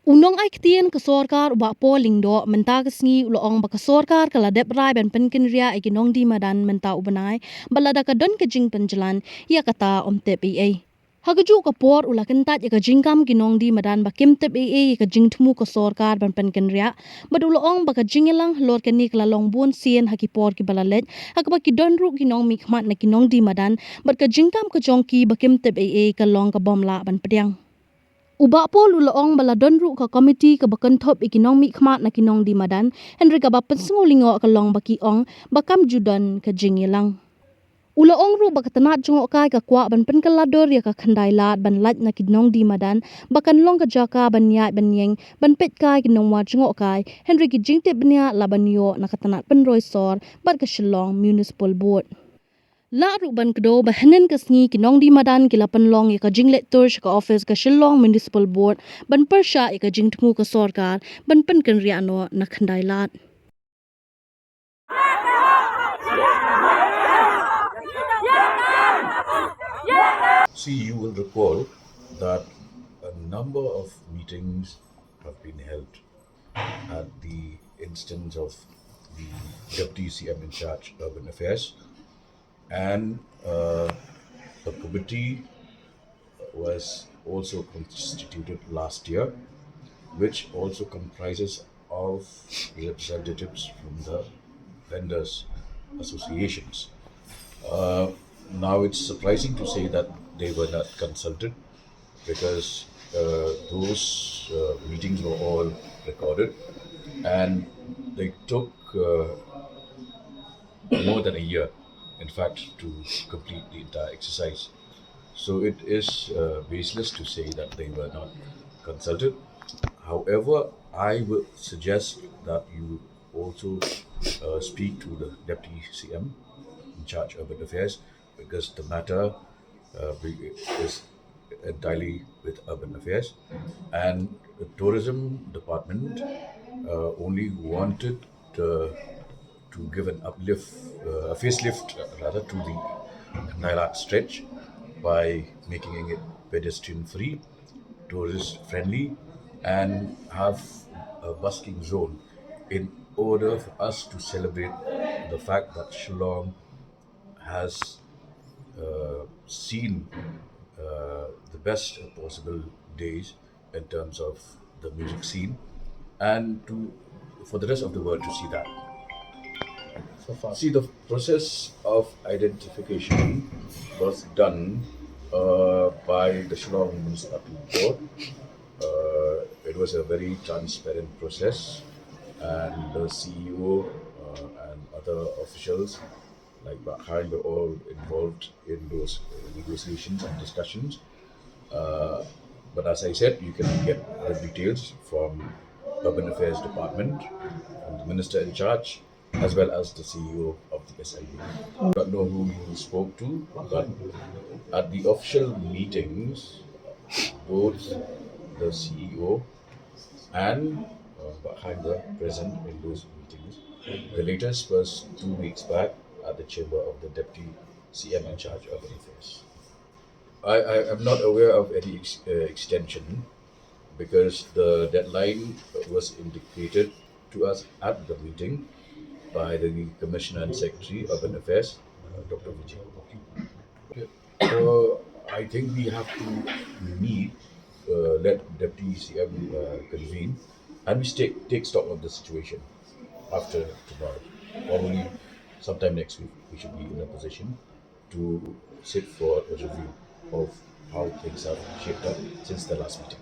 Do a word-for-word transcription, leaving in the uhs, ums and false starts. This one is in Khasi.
U nongai ktien ka sorkar u Bah Paul Lyngdoh mynta ka sngi u la ong ba ka sorkar ka la dep rai ban pynkynriah ïa ki nongdie madan mynta u bnai, bad lada ka don ka jingpynjlan ïa kata um tip ei ei. Ha kajuh ka por u la kyntait ïa ka jingkam ki nongdie madan ba kim tip ei ei ïa ka jingthmu ka sorkar ban pynkynriah, bad u la ong ba ka jingïalang halor kane ka la long bun sien ha ki por kiba la leit, ha kaba ki don ruh ki nongmihkhmat na ki nongdie madan, bad ka jingkam ka jong ki ba kim tip ei ei ka long ka bym lah ban pdiang. U Bah Paul u la ong ba la don ruh ka komiti kaba kynthup ïa ki nongmihkhmat na ki nongdie madan, hynrei kaba pynsngew lyngngoh ka long ba ki ong ba kam ju don ka jingïalang. U la ong ruh ba ka tnat jngohkai ka kwah ban pynkylla dur ïa ka Khyndailad ban lait na ki nongdie madan, ba kan long ka jaka ban ïaid ban ïeng, ban peitkai ki nongwad jngohkai, hynrei ki jingtip bniah lah ban ïoh na ka tnat pynroi sor bad ka Shillong Municipal Board. Lah ruh ban kdew ba hynnin ka sngi ki nongdie madan ki la pynlong ïa ka jingleit tur sha ka ophis ka Shillong Municipal Board ban pyrshah ïa ka jingthmu ka sorkar ban pynkynriah noh na Khyndailad. See, you will recall that a number of meetings have been held at the instance of the Deputy C M in charge, Urban Affairs, and uh, a committee was also constituted last year, which also comprises of representatives from the vendors' associations. Uh, now, it's surprising to say that they were not consulted, because uh, those uh, meetings were all recorded, and they took uh, more than a year, in fact, to complete the entire exercise. So it is uh, baseless to say that they were not consulted. However, I would suggest that you also uh, speak to the Deputy C M in charge of urban affairs, because the matter uh, is entirely with urban affairs. And the tourism department uh, only wanted uh, to give an uplift, uh, a facelift uh, rather, to the Khyndailad stretch by making it pedestrian free, tourist friendly, and have a busking zone in order for us to celebrate the fact that Shillong has uh, seen uh, the best possible days in terms of the music scene, and to for the rest of the world to see that. So far. See, the process of identification was done uh, by the Shillong Municipality Board. Uh, it was a very transparent process, and the C E O uh, and other officials like Bah Khaing were all involved in those uh, negotiations and discussions. Uh, but as I said, you can get the details from Urban Affairs Department, from the Minister in charge, as well as the C E O of the S I B. I don't know who you spoke to, but at the official meetings, both the C E O and uh, Bah Khaing were present in those meetings. The latest was two weeks back at the chamber of the Deputy C M in charge of Urban Affairs. I, I am not aware of any ex- uh, extension, because the deadline was indicated to us at the meeting by the Commissioner and Secretary of Urban Affairs, uh, Doctor Vijay. Uh, I think we have to meet, uh, let Deputy C M uh, convene, and we take, take stock of the situation after tomorrow. Probably sometime next week, we should be in a position to sit for a review of how things have shaped up since the last meeting.